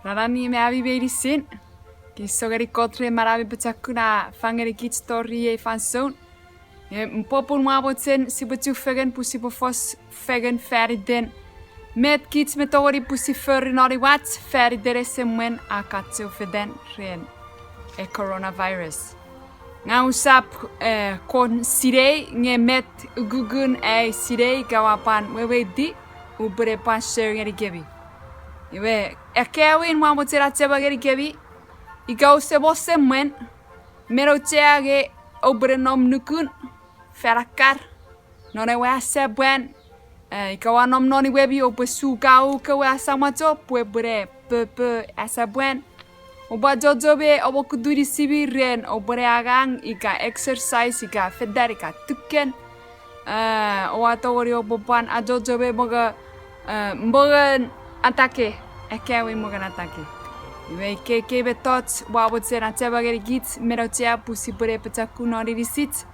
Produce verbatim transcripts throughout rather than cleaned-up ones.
Ran annim ami meinisin. Kinisou ngeni Kot ren manau mi pochokun a fang ngenikich tori ei fansoun. Nge popun ua mochen sipwe chufengen pwe sipwe fos fengen faniten met kich mi tongeni pwisin fori non imwach faniten ewe semwen a kachoufetan ren e coronavirus. Ngang usap, eh, kon sinei nge met ukukun ai sinei ika ua pwan weweiti, upwene pwan share ngenikemi. Iwe, akkaewin ua mochen achema ngenikemi, ika ouse mo semwen, mi auchea nge oupwene nom nukun fan akkar non ewe asapwan, eh, ika oua nom non imwemi oupwe sukauke ewe asamacho pwe epwene popo asapwan. Oupwe achocho me omokutunisimi ren oupwene angang ika exercise ika fetan ika tuken. Eh, oua tongeni oupwe pwan achocho me mongo, eh, mongon atake, akkaewin mongon atake. Iwe ikkei ekkei mettoch ua mochen achema ngenikich mi auchea pwe sipwene pochokun non inisich.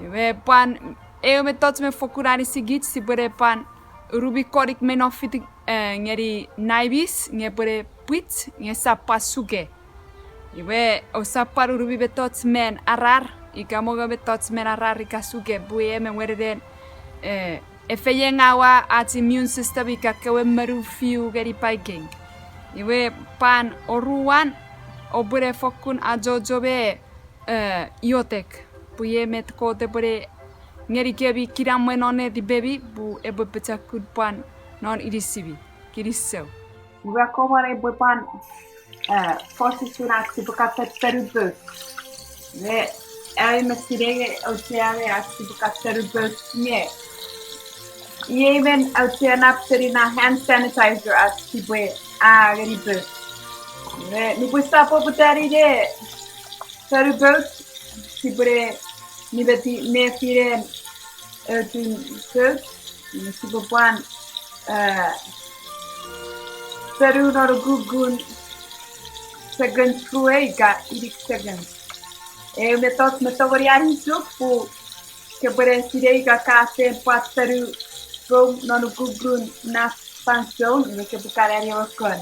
Iwe pwan eu mettoch mi fokkun anisikich sipwene pwan urumi konik me non fiti, eh, ngeni naimis nge epwene pwich nge esap pwan suke. Iwe ousap pwan urumi mettoch men arar, ika mongo mettoch men arar ika suke pwe e me wenenen, eh, efeiengaua ach immune system ika kewe monu fiu ngeni paiking. Iwe pwan oruan, oupwene fokkun achocho me, eh, iotek, pwe iei met Kot epwene ngenikemi kinamwe non netipemi pwe epwe pochokun pwan non inisimi. Kinisou. Iwe akkomwan epwe pwan, eh, fos usun ach sipwe katon pout. Nge, eh, ami mi sinei nge auchea nge ach sipwe katon pout nge iei men auchea nap seni na hand sanitizer ach sipwe a ngeni pout. Nge nupwen sa poputani ne fonu pout, sipwene nimeti nefinen otun pout, nge sipwe pwan, eh, fonu non ukukun seconds rue ika inik seconds. Eu mettoch mi tongeni anisuk pwe kopwene sinei ika ka fen pwan fonu poum non ukukun naf fansoun, nge kopwe kan ani ewe kon.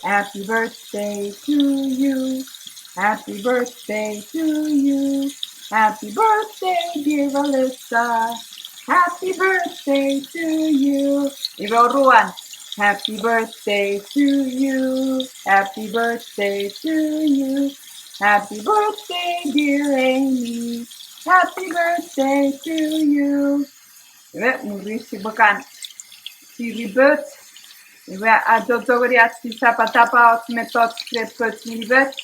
Happy birthday to you. Happy birthday to you. Happy birthday, dear Alyssa. Happy birthday to you. Iwe oruan. Happy birthday to you. Happy birthday to you. Happy birthday, dear Amy. Happy birthday to you. Iwe, mwirin sipwe kan fori pout. Iwe, achocho ngeni ach sisap atapa och mettoch ren pout mi nipet.